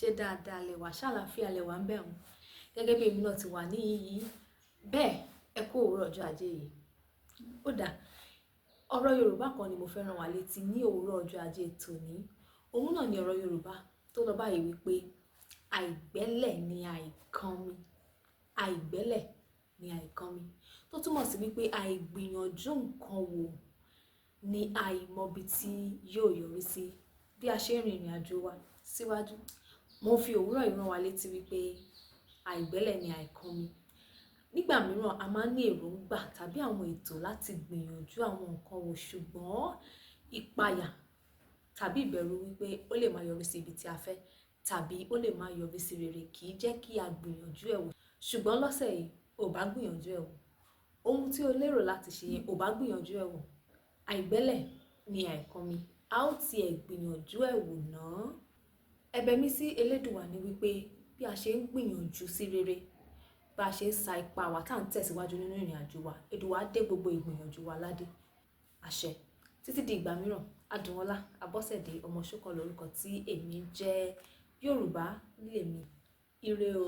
Ṣé dáadáa lẹ wà? Ṣàlàáfíà lẹ wà ń bẹ̀ wọ́n? Gẹ́gẹ́ bí èmi náà ti wà níyìí. Bẹ́ẹ̀, ẹ kú òwúrọ̀ ọjọ́ ajé yìí. Ó dáa, ọ̀rọ̀ Yorùbá kan ni mo fẹ́ rán wa létí ní òwúrọ̀ ọjọ́ ajé tòní. Òun náà ni ọ̀rọ̀ Yorùbá tó lọ báyìí wípé àìgbẹ́lẹ̀ ni àìkánmi. Àìgbẹ́lẹ̀ ni àìkánmi. Tó túmọ̀ sí wípé àìgbìyànjú nǹkan wò ni àìmọbi tí yóò yọrí sí bí a ṣe ń rin ìrìn àjò wa síwájú. Mo fi òwúrọ̀ yìí rán wa létí wípé àìgbẹ́lẹ̀ ni àìkánmi. Nígbà mìíràn a máa ń ní èròǹgbà tàbí àwọn ètò láti gbìyànjú àwọn nǹkan wò, ṣùgbọ́n ìpayà tàbí ìbẹ̀rù wípé ó lè máa yọrí sí ibi tí a fẹ́ tàbí ó lè máa yọrí sí rere kì í jẹ́ kí a gbìyànjú ẹ̀ wò. Ṣùgbọ́n lọ́sẹ̀ yìí, ò bá gbìyànjú ẹ̀ wò. Ohun tí o lérò láti ṣe yẹn, ò bá gbìyànjú ẹ̀ wò. Àìgbẹ́lẹ̀ ni àìkánmi. A ó tiẹ̀ gbìyànjú ẹ̀ wò náà. Ẹ̀bẹ̀ mi sí Elédùwà ni wípé bí a ṣe ń gbìyànjú sí rere, bá a ṣe ń sa ipá wa tá à ń tẹ̀síwájú nínú ìrìn àjò wa, Èdùwà á dé gbogbo ìgbìyànjú wa ládé. Àṣẹ. Títí di ìgbà mìíràn, Adùnọlá Abọ́sẹ̀dé ọmọ Ṣókan lórúkọ tí èmi ń jẹ́. Yorùbá lèmi. Ire o.